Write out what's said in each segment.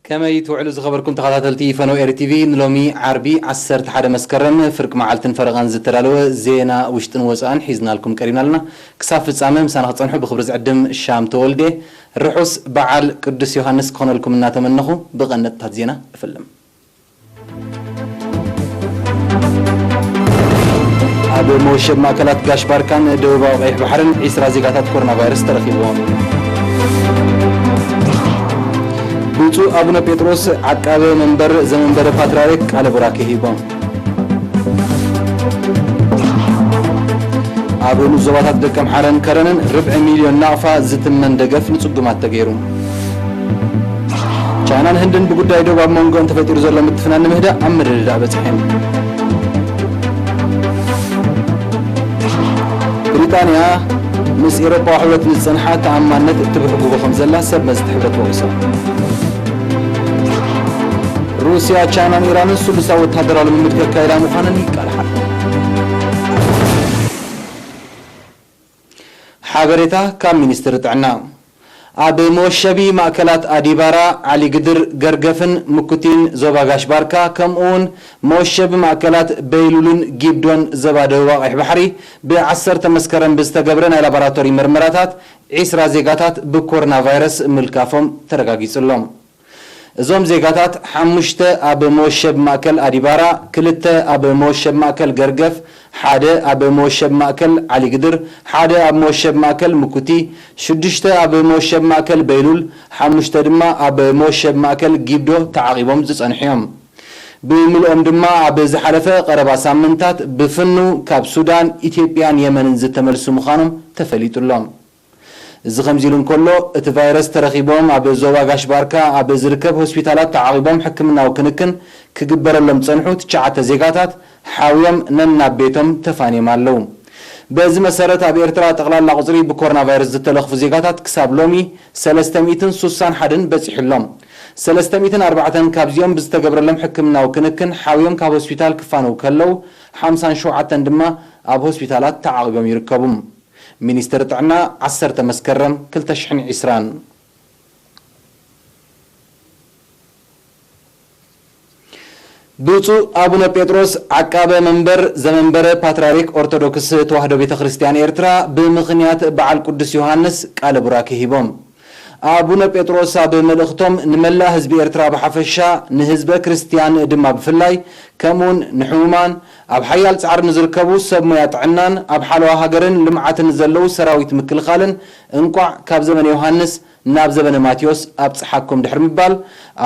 ከመይ ትውዕሉ ዝኸበርኩም ተኸታተልቲ ፈነው ኤሪ ቲቪ፣ ንሎሚ ዓርቢ ዓሰርተ ሓደ መስከረም ፍርቂ መዓልትን ፈረቓን ዝተዳለወ ዜና ውሽጥን ወጻእን ሒዝናልኩም ቀሪብና ኣለና። ክሳብ ፍጻመ ምሳና ክጸንሑ ብኽብሪ ዝዕድም ሻም ተወልዴ። ርሑስ በዓል ቅዱስ ዮሃንስ ክኾነልኩም እናተመነኹ ብቐንድታት ዜና እፍልም። ኣብ መወሸብ ማእከላት ጋሽ ባርካን ደቡባዊ ቀይሕ ባሕርን ዒስራ ዜጋታት ኮሮና ቫይረስ ተረኺብዎም። ብፁዕ ኣቡነ ጴጥሮስ ዓቃበ መንበር ዘመንበረ ፓትርያርክ ቃለ ቡራኬ ሂቦም። ኣብ ንኡስ ዞባታት ደቀምሓረን ከረንን ርብዒ ሚልዮን ናቕፋ ዝትመን ደገፍ ንጽጉማት ተገይሩ። ቻይናን ህንድን ብጉዳይ ዶብ ኣብ መንጎኦም ተፈጢሩ ዘሎ ምትፍናን ንምህዳእ ኣብ ምርድዳእ በጺሐን። ብሪጣንያ ምስ ኤውሮጳዊ ሕብረት ንዝጸንሓ ተኣማንነት እትብሕጉቦ ከም ዘላ ሰብ መዚ እቲ ሕብረት ወቒሶም። ሩስያ፣ ቻይናን ኢራንን ስሉሳዊ ወተሃደራዊ ልምምድ ከካይዳ ምዃነን ይቃልሓ። ሓበሬታ ካብ ሚኒስትሪ ጥዕና። ኣብ መወሸቢ ማእከላት ኣዲባራ፣ ዓሊግድር፣ ገርገፍን ምኩቲን ዞባ ጋሽ ባርካ፣ ከምኡ እውን መወሸቢ ማእከላት በይሉልን ጊብዶን ዞባ ደቡብ ቀይሕ ባሕሪ፣ ብዓሰርተ መስከረም ብዝተገብረ ናይ ላቦራቶሪ ምርመራታት ዒስራ ዜጋታት ብኮሮና ቫይረስ ምልካፎም ተረጋጊጹ ኣሎ። እዞም ዜጋታት፣ ሓሙሽተ ኣብ መወሸብ ማእከል ኣዲባራ፣ ክልተ ኣብ መወሸብ ማእከል ገርገፍ፣ ሓደ ኣብ መወሸብ ማእከል ዓሊግድር፣ ሓደ ኣብ መወሸብ ማእከል ምኩቲ፣ ሽዱሽተ ኣብ መወሸብ ማእከል በይሉል፣ ሓሙሽተ ድማ ኣብ መወሸብ ማእከል ጊብዶ ተዓቒቦም ዝጸንሑ እዮም። ብምልኦም ድማ ኣብ ዝሓለፈ ቀረባ ሳምንታት ብፍኑ ካብ ሱዳን፣ ኢትዮጵያን የመንን ዝተመልሱ ምዃኖም ተፈሊጡ ኣሎ። እዚ ከምዚ ኢሉ እንከሎ፣ እቲ ቫይረስ ተረኺቦም ኣብ ዞባ ጋሽ ባርካ ኣብ ዝርከብ ሆስፒታላት ተዓቒቦም ሕክምናዊ ክንክን ክግበረሎም ዝጸንሑ ትሽዓተ ዜጋታት ሓውዮም ነናብ ቤቶም ተፋንዮም ኣለዉ። በዚ መሰረት፣ ኣብ ኤርትራ ጠቕላላ ቁጽሪ ብኮሮና ቫይረስ ዝተለኽፉ ዜጋታት ክሳብ ሎሚ ሰለስተ ሚእትን ሱሳን ሓደን በጺሑ ኣሎ። ሰለስተ ሚእትን ኣርባዕተን ካብዚኦም ብዝተገብረሎም ሕክምናዊ ክንክን ሓውዮም ካብ ሆስፒታል ክፋነዉ ከለዉ፣ ሓምሳን ሸውዓተን ድማ ኣብ ሆስፒታላት ተዓቒቦም ይርከቡ። ሚኒስትሪ ጥዕና፣ ዓሰርተ መስከረም ክልተ ሽሕን ዕስራን። ብፁዕ ኣቡነ ጴጥሮስ ዓቃበ መንበር ዘመንበረ ፓትርያርክ ኦርቶዶክስ ተዋሕዶ ቤተ ክርስቲያን ኤርትራ፣ ብምኽንያት በዓል ቅዱስ ዮሃንስ ቃለ ቡራኬ ሂቦም። ኣቡነ ጴጥሮስ ኣብ መልእኽቶም፣ ንመላእ ህዝቢ ኤርትራ ብሓፈሻ፣ ንህዝበ ክርስቲያን ድማ ብፍላይ፣ ከምኡውን ንሕሙማን፣ ኣብ ሓያል ጻዕሪ ንዝርከቡ ሰብ ሞያ ጥዕናን ኣብ ሓለዋ ሃገርን ልምዓትን ዘለዉ ሰራዊት ምክልኻልን እንቋዕ ካብ ዘመነ ዮሃንስ ናብ ዘመነ ማቴዎስ ኣብጽሓኩም ድሕሪ ምባል፣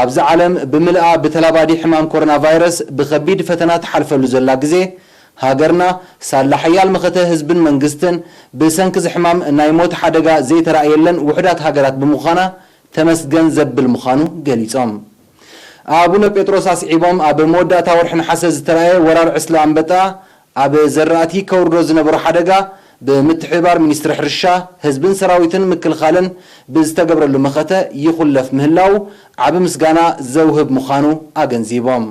ኣብዛ ዓለም ብምልኣ ብተላባዲ ሕማም ኮሮና ቫይረስ ብኸቢድ ፈተና ትሓልፈሉ ዘላ ግዜ፣ ሃገርና ሳላ ሓያል መኸተ ህዝብን መንግስትን፣ ብሰንኪ እዚ ሕማም ናይ ሞት ሓደጋ ዘይተራእየለን ውሑዳት ሃገራት ብምዃና ተመስገን ዘብል ምዃኑ ገሊጾም። ኣቡነ ጴጥሮስ ኣስዒቦም፣ ኣብ መወዳእታ ወርሒ ነሓሰ ዝተራእየ ወራር ዕስለ ኣንበጣ፣ ኣብ ዘራእቲ ከውርዶ ዝነበሮ ሓደጋ፣ ብምትሕብባር ሚኒስትሪ ሕርሻ፣ ህዝብን ሰራዊትን ምክልኻልን ብዝተገብረሉ መኸተ ይኹለፍ ምህላው ዓቢ ምስጋና ዘውህብ ምዃኑ ኣገንዚቦም።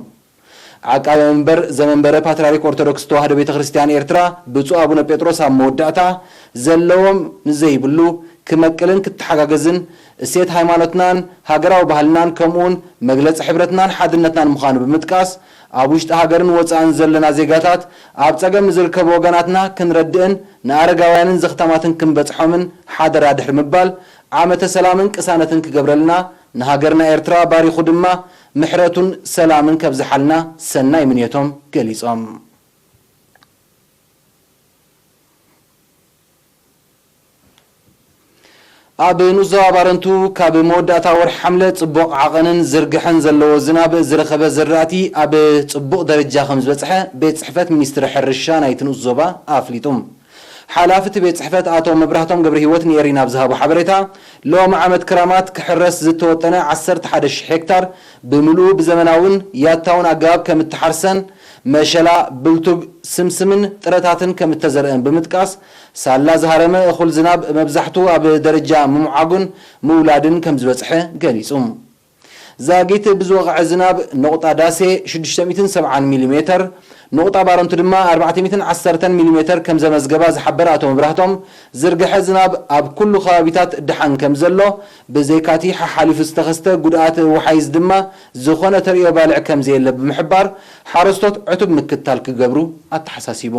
ዓቃቢ መንበር ዘመንበረ ፓትርያርክ ኦርቶዶክስ ተዋሕዶ ቤተ ክርስቲያን ኤርትራ ብፁዕ ኣቡነ ጴጥሮስ ኣብ መወዳእታ፣ ዘለዎም ንዘይብሉ ክመቅልን ክተሓጋገዝን እሴት ሃይማኖትናን ሃገራዊ ባህልናን ከምኡውን መግለጺ ሕብረትናን ሓድነትናን ምዃኑ ብምጥቃስ፣ ኣብ ውሽጢ ሃገርን ወጻእን ዘለና ዜጋታት ኣብ ጸገም ንዝርከቡ ወገናትና ክንረድእን ንኣረጋውያንን ዘኽታማትን ክንበጽሖምን ሓደራ ድሕሪ ምባል፣ ዓመተ ሰላምን ቅሳነትን ክገብረልና፣ ንሃገርና ኤርትራ ባሪኹ ድማ ምሕረቱን ሰላምን ከብዝሓልና ሰናይ ምንዮቶም ገሊጾም። ኣብ ንኡስ ዞባ ባረንቱ፣ ካብ መወዳእታ ወርሒ ሓምለ ጽቡቕ ዓቐንን ዝርግሐን ዘለዎ ዝናብ ዝረኸበ ዝራእቲ ኣብ ጽቡቕ ደረጃ ከም ዝበጽሐ ቤት ጽሕፈት ሚኒስትሪ ሕርሻ ናይቲ ንኡስ ዞባ ኣፍሊጡ። ሓላፊ እቲ ቤት ጽሕፈት ኣቶ መብራህቶም ገብረሂወት ንኤሪና ኣብ ዝሃቦ ሓበሬታ፣ ሎሚ ዓመት ክራማት ክሕረስ ዝተወጠነ ዓሰርተ ሓደ ሽሕ ሄክታር ብምልኡ ብዘመናውን ያታውን ኣገባብ ከም እተሓርሰን፣ መሸላ፣ ብልቱግ፣ ስምስምን ጥረታትን ከም እተዘርአን ብምጥቃስ፣ ሳላ ዝሃረመ እኹል ዝናብ መብዛሕቱ ኣብ ደረጃ ምምዓጉን ምውላድን ከም ዝበጽሐ ገሊጹ። ዛጊት ብዝወቕዐ ዝናብ፣ ነቑጣ ዳሴ ሽዱሽተ ሚእትን ሰብዓን ሚሊ ሜተር፣ ነቑጣ ባረንቱ ድማ ኣርባዕተ ሚእትን ዓሰርተን ሚሊ ሜተር ከም ዘመዝገባ ዝሓበረ ኣቶ መብራህቶም፣ ዝርግሐ ዝናብ ኣብ ኩሉ ከባቢታት ደሓን ከም ዘሎ፣ ብዘይካቲ ሓሓሊፉ ዝተኸስተ ጉድኣት ወሓይዝ ድማ ዝኾነ ተርእዮ ባልዕ ከም ዘየለ ብምሕባር፣ ሓረስቶት ዕቱብ ምክትታል ክገብሩ ኣተሓሳሲቡ።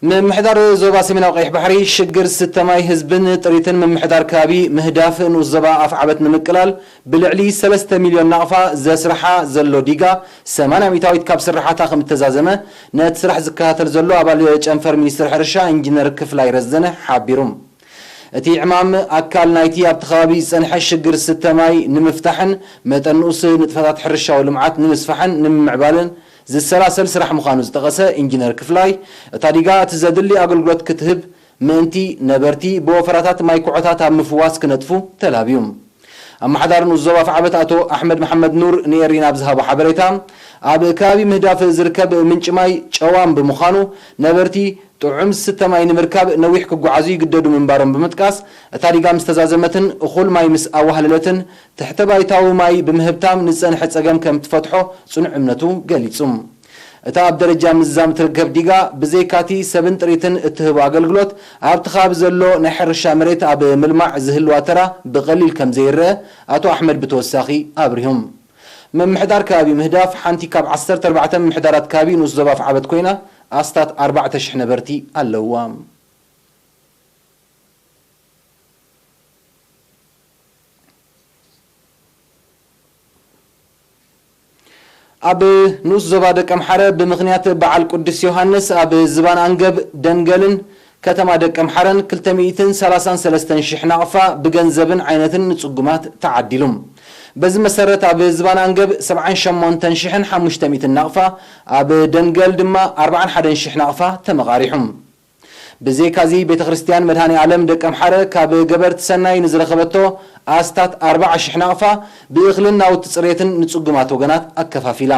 ምምሕዳር ዞባ ሰሜናዊ ቀይሕ ባሕሪ ሽግር ስተ ማይ ህዝብን ጥሪትን ምምሕዳር ከባቢ ምህዳፍ ንኡስ ዞባ ኣፍዓበት ንምቅላል ብልዕሊ ሰለስተ ሚልዮን ናቕፋ ዘስርሓ ዘሎ ዲጋ ሰማንያ ሚእታዊት ካብ ስርሓታ ከም እተዛዘመ ነቲ ስራሕ ዝከታተል ዘሎ ኣባል ጨንፈር ሚኒስትሪ ሕርሻ ኢንጂነር ክፍላይ ረዘነ ሓቢሩ። እቲ ዕማም ኣካል ናይቲ ኣብቲ ከባቢ ዝጸንሐ ሽግር ስተ ማይ ንምፍታሕን መጠን ንኡስ ንጥፈታት ሕርሻዊ ልምዓት ንምስፋሕን ንምምዕባልን ዝሰላሰል ስራሕ ምዃኑ ዝጠቐሰ ኢንጂነር ክፍላይ፣ እታ ዲጋ እቲ ዘድሊ ኣገልግሎት ክትህብ ምእንቲ ነበርቲ ብወፈራታት ማይ ኩዖታት ኣብ ምፍዋስ ክነጥፉ ተላብዩ። ኣመሓዳሪ ንኡስ ዞባ ኣፍዓበት ኣቶ ኣሕመድ መሓመድ ኑር ንኤሪና ኣብ ዝሃቦ ሓበሬታ፣ ኣብ ከባቢ ምህዳፍ ዝርከብ ምንጪ ማይ ጨዋም ብምዃኑ፣ ነበርቲ ጥዑም ዝስተ ማይ ንምርካብ ነዊሕ ክጓዓዙ ይግደዱ ምንባሮም ብምጥቃስ፣ እታ ዲጋ ምስ ተዛዘመትን እኹል ማይ ምስ ኣዋህለለትን፣ ትሕተ ባይታዊ ማይ ብምህብታም ንዝጸንሐ ጸገም ከም ትፈትሖ ጽኑዕ እምነቱ ገሊጹ። እታ ኣብ ደረጃ ምዝዛም እትርከብ ዲጋ፣ ብዘይካቲ ሰብን ጥሪትን እትህቦ ኣገልግሎት፣ ኣብቲ ከባቢ ዘሎ ናይ ሕርሻ መሬት ኣብ ምልማዕ ዝህልዋ ተራ ብቐሊል ከም ዘይረአ ኣቶ ኣሕመድ ብተወሳኺ ኣብሪሆም። ምምሕዳር ከባቢ ምህዳፍ ሓንቲ ካብ ዓሰርተ ኣርባዕተ ምምሕዳራት ከባቢ ንኡስ ዞባ ኣፍዓበት ኮይና፣ ኣስታት ኣርባዕተ ሽሕ ነበርቲ ኣለውዋ። ኣብ ንኡስ ዞባ ደቀምሓረ ብምኽንያት በዓል ቅዱስ ዮሃንስ ኣብ ዝባን ኣንገብ ደንገልን ከተማ ደቀምሓረን ክልተ ሚእትን ሰላሳን ሰለስተን ሽሕ ናቕፋ ብገንዘብን ዓይነትን ንጽጉማት ተዓዲሉ። በዚ መሰረት ኣብ ዝባን ኣንገብ ሰብዓን ሸሞንተን ሽሕን ሓሙሽተ ሚእትን ናቕፋ፣ ኣብ ደንገል ድማ ኣርባዓን ሓደን ሽሕ ናቕፋ ተመቓሪሑ። ብዘይካዚ፣ ቤተ ክርስቲያን መድኃኔ ዓለም ደቀምሓረ ካብ ገበርቲ ሰናይ ንዝረኸበቶ ኣስታት ኣርባዓ ሽሕ ናቕፋ ብእኽልን ናውቲ ጽሬትን ንጽጉማት ወገናት ኣከፋፊላ።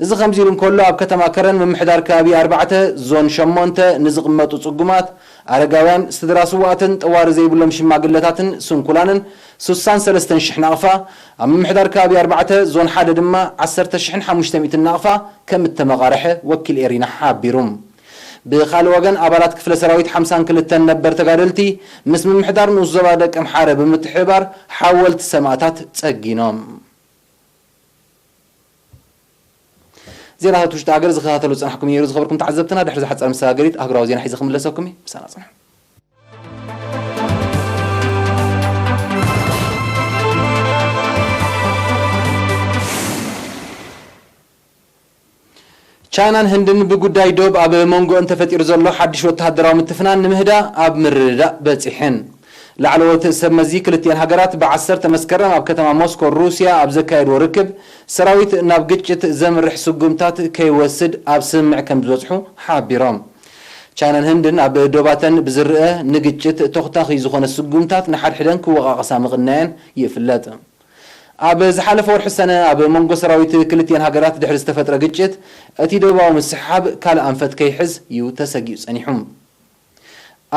እዚ ከምዚ ኢሉ እንከሎ፣ ኣብ ከተማ ከረን ምምሕዳር ከባቢ ኣርባዕተ ዞን ሸሞንተ ንዝቕመጡ ጽጉማት፣ ኣረጋውያን፣ ስድራ ስውኣትን ጠዋሪ ዘይብሎም ሽማግለታትን ስንኩላንን ሱሳን ሰለስተን ሽሕ ናቕፋ፣ ኣብ ምምሕዳር ከባቢ ኣርባዕተ ዞን ሓደ ድማ ዓሰርተ ሽሕን ሓሙሽተ ሚእትን ናቕፋ ከም እተመቓርሐ ወኪል ኤሪና ሓቢሩ። ብኻልእ ወገን፣ ኣባላት ክፍለ ሰራዊት ሓምሳን ክልተን ነበር ተጋደልቲ ምስ ምምሕዳር ንኡስ ዞባ ደቀምሓረ ብምትሕብባር ሓወልቲ ሰማእታት ጸጊኖም። ዜናታት ውሽጢ ሃገር ዝከታተሉ ዝጸናሕኩም ነይሩ። ዝኸበርኩም ተዓዘብትና፣ ድሕሪ ዝሓጸረ መሰጋገሪት ኣህጉራዊ ዜና ሒዘ ክምለሰኩም እየ። ምሳና ጽንሑ። ቻይናን ህንድን ብጉዳይ ዶብ ኣብ መንጎኦን ተፈጢሩ ዘሎ ሓድሽ ወተሃደራዊ ምትፍናን ንምህዳ ኣብ ምርድዳእ በጺሐን። ላዕለዎት ሰብ መዚ ክልቲኤን ሃገራት ብዓሰርተ መስከረም ኣብ ከተማ ሞስኮ ሩስያ ኣብ ዘካየድዎ ርክብ፣ ሰራዊት ናብ ግጭት ዘምርሕ ስጉምታት ከይወስድ ኣብ ስምምዕ ከም ዝበጽሑ ሓቢሮም። ቻይናን ህንድን ኣብ ዶባተን ብዝርአ ንግጭት ተኹታኺ ዝኾነ ስጉምታት ንሓድሕደን ክወቓቐሳ ምቕናየን ይፍለጥ። ኣብ ዝሓለፈ ወርሒ ሰነ ኣብ መንጎ ሰራዊት ክልቲኤን ሃገራት ድሕሪ ዝተፈጥረ ግጭት፣ እቲ ዶባዊ ምስሕሓብ ካልእ ኣንፈት ከይሕዝ እዩ ተሰጊኡ ጸኒሑ።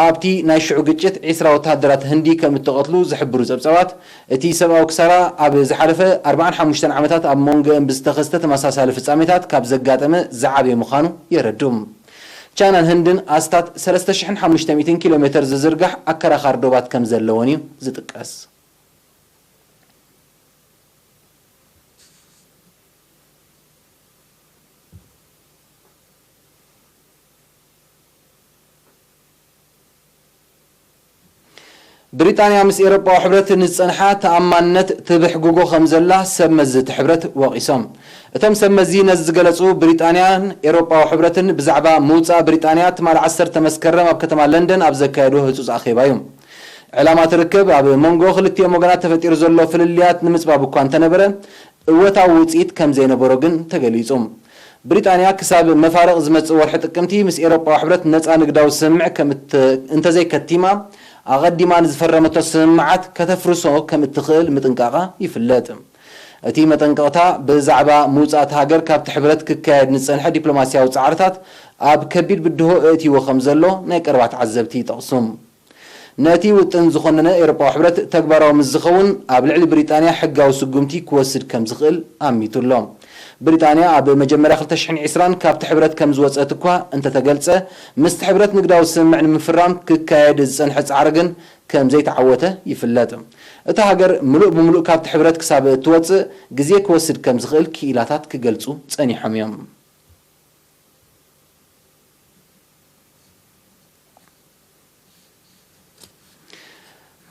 ኣብቲ ናይ ሽዑ ግጭት ዒስራ ወተሃደራት ህንዲ ከም እተቐትሉ ዝሕብሩ ጸብጻባት፣ እቲ ሰብኣዊ ክሳራ ኣብ ዝሓለፈ ኣርባዓን ሓሙሽተን ዓመታት ኣብ መንጎአን ብዝተኸስተ ተመሳሳሊ ፍጻሜታት ካብ ዘጋጠመ ዝዓበየ ምዃኑ የረድኡ። ቻይናን ህንድን ኣስታት ሰለስተ ሽሕን ሓሙሽተ ሚእትን ኪሎ ሜተር ዝዝርጋሕ ኣከራኻሪ ዶባት ከም ዘለወን እዩ ዝጥቀስ። ብሪጣንያ ምስ ኤውሮጳዊ ሕብረት ንዝጸንሓ ተኣማንነት ትብሕግጎ ከም ዘላ ሰብ መዚ እቲ ሕብረት ወቒሶም። እቶም ሰብ መዚ ነዚ ዝገለጹ፣ ብሪጣንያን ኤውሮጳዊ ሕብረትን ብዛዕባ ምውጻእ ብሪጣንያ ትማሊ ዓሰርተ መስከረም ኣብ ከተማ ለንደን ኣብ ዘካየድዎ ህጹጽ ኣኼባ እዩ። ዕላማ እቲ ርክብ ኣብ መንጎ ክልቲኦም ወገናት ተፈጢሩ ዘሎ ፍልልያት ንምጽባብ እኳ እንተነበረ፣ እወታዊ ውጽኢት ከም ዘይነበሮ ግን ተገሊጹ። ብሪጣንያ ክሳብ መፋርቕ ዝመጽእ ወርሒ ጥቅምቲ ምስ ኤውሮጳዊ ሕብረት ነጻ ንግዳዊ ስምምዕ ከም እት-፣ እንተዘይከቲማ፣ ኣቐዲማ ንዝፈረመቶ ስምምዓት ከተፍርሶ ከም እትኽእል ምጥንቃቓ ይፍለጥ። እቲ መጠንቀቕታ ብዛዕባ ምውጻእ እታ ሃገር ካብቲ ሕብረት ክካየድ ንዝጸንሐ ዲፕሎማስያዊ ጻዕርታት ኣብ ከቢድ ብድሆ ኣእትይዎ ከም ዘሎ ናይ ቀረባ ተዓዘብቲ ይጠቕሱ። ነቲ ውጥን ዝኾነነ ኤውሮጳዊ ሕብረት ተግባራዊ ምስ ዝኸውን ኣብ ልዕሊ ብሪጣንያ ሕጋዊ ስጉምቲ ክወስድ ከም ዝኽእል ኣሚቱ ኣሎ። ብሪጣንያ ኣብ መጀመርያ ክልተ ሽሕን ዕስራን ካብቲ ሕብረት ከም ዝወጸት እኳ እንተተገልጸ፣ ምስቲ ሕብረት ንግዳዊ ስምምዕ ንምፍራም ክካየድ ዝጸንሐ ጻዕሪ ግን ከም ዘይተዓወተ ይፍለጥ። እታ ሃገር ምሉእ ብምሉእ ካብቲ ሕብረት ክሳብ እትወጽእ ግዜ ክወስድ ከም ዝኽእል ክኢላታት ክገልጹ ጸኒሖም እዮም።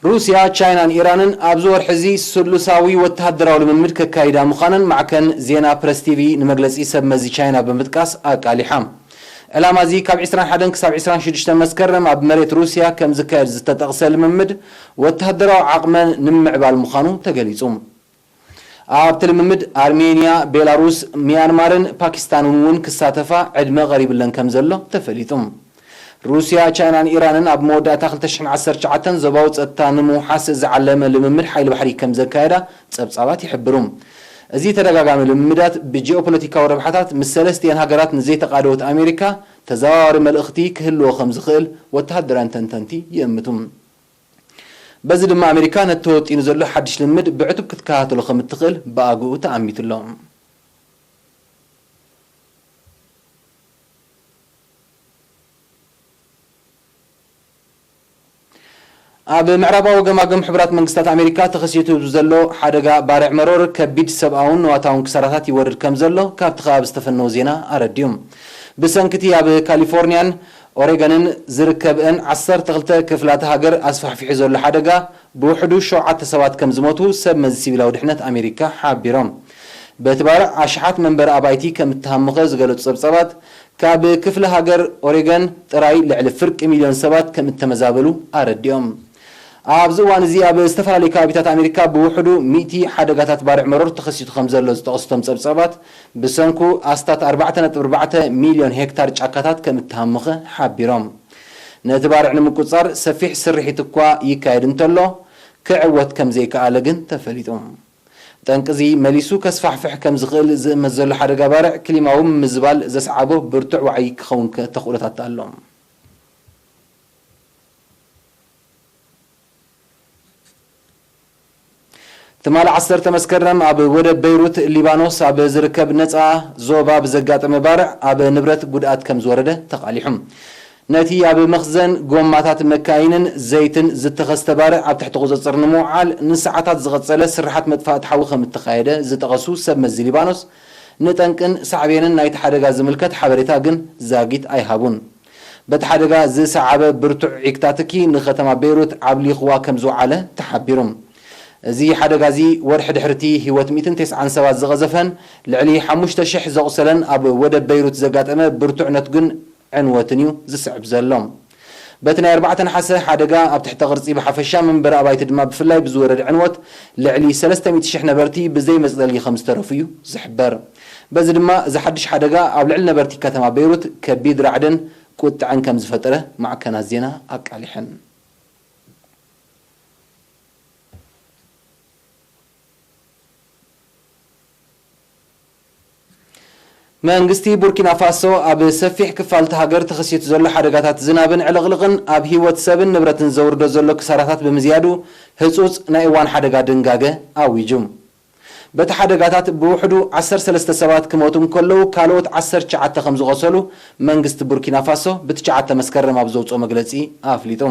ሩስያ፣ ቻይናን ኢራንን ኣብዚ ወርሒ እዚ ስሉሳዊ ወተሃደራዊ ልምምድ ከካይዳ ምዃነን ማዕከን ዜና ፕረስ ቲቪ ንመግለጺ ሰብ መዚ ቻይና ብምጥቃስ ኣቃሊሓ። ዕላማ እዚ ካብ ዕስራን ሓደን ክሳብ ዕስራን ሽዱሽተን መስከረም ኣብ መሬት ሩስያ ከም ዝካየድ ዝተጠቕሰ ልምምድ ወተሃደራዊ ዓቕመን ንምምዕባል ምዃኑ ተገሊጹ። ኣብቲ ልምምድ ኣርሜንያ፣ ቤላሩስ፣ ሚያንማርን ፓኪስታንን እውን ክሳተፋ ዕድመ ቀሪብለን ከም ዘሎ ተፈሊጡ። ሩስያ፣ ቻይናን ኢራንን ኣብ መወዳእታ ክልተ ሽሕን ዓሰርተ ትሽዓተን ዞባዊ ጸጥታ ንምውሓስ ዝዓለመ ልምምድ ሓይሊ ባሕሪ ከም ዘካየዳ ጸብጻባት ይሕብሩ። እዚ ተደጋጋሚ ልምምዳት ብጂኦፖለቲካዊ ረብሓታት ምስ ሰለስቲኤን ሃገራት ንዘይተቓደወት ኣሜሪካ ተዘዋዋሪ መልእኽቲ ክህልዎ ከም ዝኽእል ወተሃደራውያን ተንተንቲ ይእምቱ። በዚ ድማ ኣሜሪካ ነቲ ተወጢኑ ዘሎ ሓድሽ ልምምድ ብዕቱብ ክትከታተሎ ከም እትኽእል ብኣግኡ ተኣሚቱ ኣሎ። ኣብ ምዕራባዊ ገማግም ሕቡራት መንግስታት ኣሜሪካ ተኸሲቱ ዘሎ ሓደጋ ባርዕ መሮር ከቢድ ሰብኣውን ንዋታውን ክሳራታት ይወርድ ከም ዘሎ ካብቲ ከባቢ ዝተፈነወ ዜና ኣረዲኡ። ብሰንክቲ ኣብ ካሊፎርኒያን ኦሬገንን ዝርከብአን ዓሰርተ ክልተ ክፍላተ ሃገር ኣስፋሕፊሑ ዘሎ ሓደጋ ብውሕዱ ሸውዓተ ሰባት ከም ዝሞቱ ሰብ መዚ ሲቪላዊ ድሕነት ኣሜሪካ ሓቢሮም። በቲ ባርዕ ኣሽሓት መንበሪ ኣባይቲ ከም እተሃመኸ ዝገለጹ ጸብጻባት፣ ካብ ክፍለ ሃገር ኦሬገን ጥራይ ልዕሊ ፍርቂ ሚልዮን ሰባት ከም እተመዛበሉ ኣረዲኦም። ኣብዚ እዋን እዚ ኣብ ዝተፈላለዩ ከባቢታት ኣሜሪካ ብውሕዱ ሚእቲ ሓደጋታት ባርዕ መሮር ተኸሲቱ ከም ዘሎ ዝጠቕሱ እቶም ጸብጻባት፣ ብሰንኩ ኣስታት ኣርባዕተ ነጥቢ ኣርባዕተ ሚልዮን ሄክታር ጫካታት ከም እተሃመኸ ሓቢሮም። ነቲ ባርዕ ንምቁጽጻር ሰፊሕ ስርሒት እኳ ይካየድ እንተሎ፣ ክዕወት ከም ዘይከኣለ ግን ተፈሊጡ። ጠንቂ እዚ መሊሱ ከስፋሕፍሕ ከም ዝኽእል ዝእመት ዘሎ ሓደጋ ባርዕ ክሊማዊ ምምዝባል ዘስዓቦ ብርቱዕ ዋዒ ክኸውን ከ-፣ ተኽእሎታት ኣሎ። ትማሊ ዓሰርተ መስከረም ኣብ ወደብ በይሩት ሊባኖስ ኣብ ዝርከብ ነጻ ዞባ ብዘጋጠመ ባርዕ ኣብ ንብረት ጉድኣት ከም ዝወረደ ተቓሊሑ። ነቲ ኣብ መኽዘን ጎማታት መካይንን ዘይትን ዝተኸስተ ባርዕ ኣብ ትሕቲ ቁጽጽር ንምውዓል ንሰዓታት ዝቐጸለ ስርሓት መጥፋእቲ ሓዊ ከም እተኻየደ ዝጠቐሱ ሰብ መዚ ሊባኖስ፣ ንጠንቅን ሳዕቤንን ናይቲ ሓደጋ ዝምልከት ሓበሬታ ግን ዛጊት ኣይሃቡን። በቲ ሓደጋ ዝሰዓበ ብርቱዕ ዒግታ ትኪ ንከተማ ቤይሩት ዓብሊኽዋ ከም ዝወዓለ ተሓቢሩ። እዚ ሓደጋ እዚ ወርሒ ድሕሪቲ ህይወት ሚእትን ተስዓን ሰባት ዝቐዘፈን ልዕሊ ሓሙሽተ ሽሕ ዘቑሰለን ኣብ ወደብ ቤይሩት ዘጋጠመ ብርቱዕ ነትጉን ዕንወትን እዩ ዝስዕብ ዘሎ። በቲ ናይ ኣርባዕተ ነሓሰ ሓደጋ ኣብ ትሕተ ቅርጺ ብሓፈሻ መንበሪ ኣባይቲ ድማ ብፍላይ ብዝወረደ ዕንወት ልዕሊ ሰለስተ ሚእቲ ሽሕ ነበርቲ ብዘይ መጽለሊ ከም ዝተረፉ እዩ ዝሕበር። በዚ ድማ እዚ ሓድሽ ሓደጋ ኣብ ልዕሊ ነበርቲ ከተማ ቤይሩት ከቢድ ራዕድን ቁጥዐን ከም ዝፈጠረ ማዕከናት ዜና ኣቃሊሐን። መንግስቲ ቡርኪና ፋሶ ኣብ ሰፊሕ ክፋል እታ ሃገር ተኸሲቱ ዘሎ ሓደጋታት ዝናብን ዕልቕልቕን ኣብ ህይወት ሰብን ንብረትን ዘውርዶ ዘሎ ክሳራታት ብምዝያዱ ህጹጽ ናይ እዋን ሓደጋ ድንጋገ ኣዊጁ። በቲ ሓደጋታት ብውሕዱ ዓሰርተ ሰለስተ ሰባት ክሞቱ እንከለዉ ካልኦት ዓሰርተ ትሽዓተ ከም ዝቖሰሉ መንግስቲ ቡርኪና ፋሶ ብትሽዓተ መስከረም ኣብ ዘውፅኦ መግለፂ ኣፍሊጡ።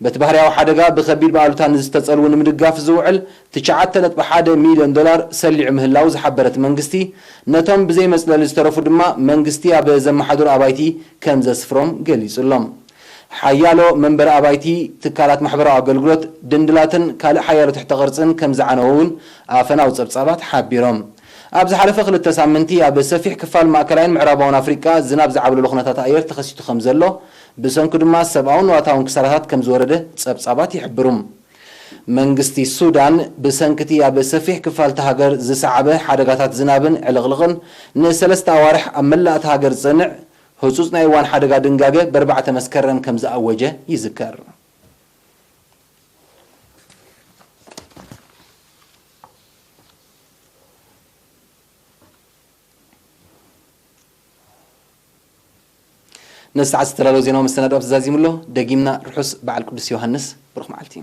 በቲ ባህርያዊ ሓደጋ ብኸቢድ ብኣሉታ ንዝተጸልዉ ንምድጋፍ ዝውዕል ትሽዓተ ነጥቢ ሓደ ሚልዮን ዶላር ሰሊዑ ምህላው ዝሓበረ እቲ መንግስቲ፣ ነቶም ብዘይ መጽለሊ ዝተረፉ ድማ መንግስቲ ኣብ ዘመሓድሮ ኣባይቲ ከም ዘስፍሮም ገሊጹ ኣሎ። ሓያሎ መንበሪ ኣባይቲ፣ ትካላት ማሕበራዊ ኣገልግሎት፣ ድንድላትን ካልእ ሓያሎ ትሕተ ቅርጽን ከም ዝዓነወ እውን ኣፈናዊ ጸብጻባት ሓቢሮም። ኣብ ዝሓለፈ ክልተ ሳምንቲ ኣብ ሰፊሕ ክፋል ማእከላይን ምዕራባውን ኣፍሪቃ ዝናብ ዝዓብለሎ ኩነታት ኣየር ተኸሲቱ ከም ዘሎ፣ ብሰንኩ ድማ ሰብኣውን ንዋታውን ክሳራታት ከም ዝወረደ ጸብጻባት ይሕብሩ። መንግስቲ ሱዳን ብሰንክቲ ኣብ ሰፊሕ ክፋል እታ ሃገር ዝሰዓበ ሓደጋታት ዝናብን ዕልቕልቕን ንሰለስተ ኣዋርሕ ኣብ መላእ እታ ሃገር ዝጸንዕ ህጹጽ ናይ እዋን ሓደጋ ድንጋገ ብኣርባዕተ መስከረም ከም ዝኣወጀ ይዝከር። ነዚ ሰዓት ዝተዳለወ ዜናዊ መሰናድኦ ተዛዚሙ ኣሎ። ደጊምና ርሑስ በዓል ቅዱስ ዮሃንስ፣ ብሩኽ መዓልቲ።